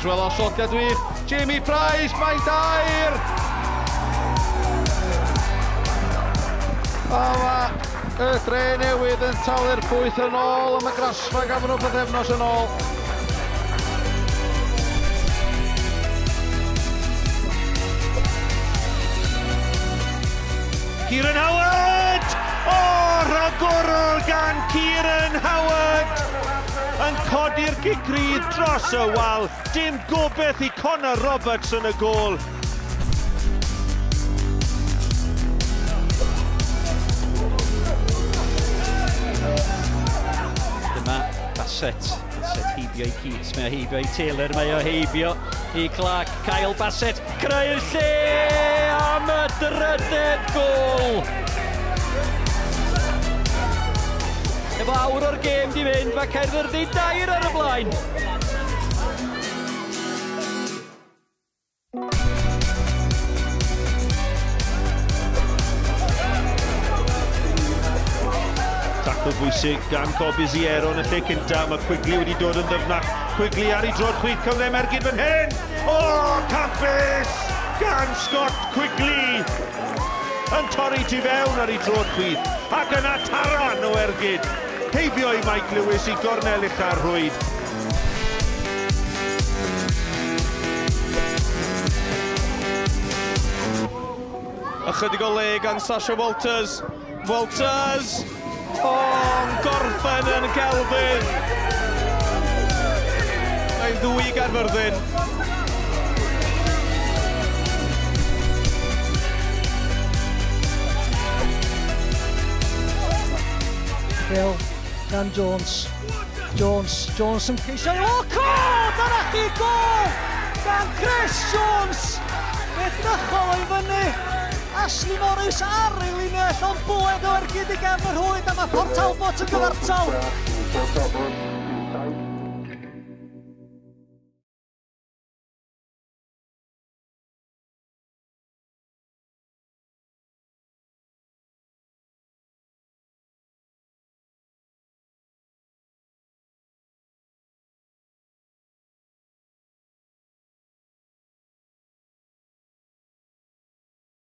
Boswell osodiad wych. Jamie Price, mae'n dair! A mae y Dre Newydd yn talu'r pwyth yn ôl am y grasfa gafon nhw pythefnos yn ôl. Kieran Howard! O, rhagorol gan Kieran Howard! Yn codi'r gic rydd dros y wal. Dim gobeith i Connor Roberts yn y gôl. Dyma Bassett. Bassett heibio i Keats, mae o heibio i Taylor, mae o heibio i Clark. Kyle Bassett, creu'r lle am y drydedd gôl! Efo awr o'r gêm di fynd, mae Caerfyrddin dair ar y blaen. Tacl bwysig gan Corbisiero yn y lle cynta. Mae Quigley wedi dod yn ddyfnach. Quigley ar ei droed chwith, cyfle Mergyd fan hyn! O, campus! Gan Scott Quigley! Yn torri tu fewn ar ei droed chwith. Ac yna taran o ergyd. Heibio i Mike Lewis i gornel ucha'r rhwyd. Ychydig o le gan Sasha Walters. Walters! O, yn gorffen yn gelfydd. Mae'n ddwy i Gaerfyrddin. Bale gan Jones. Jones, Jones yn ceisio. O, cod! Dyna chi gol! Gan Chris Jones! Fe drychodd o'i fyny. Ashley Morris ar ei linell, ond bwed o ergyd i gefn yr rhwyd, a mae Port Talbot yn gyfartal.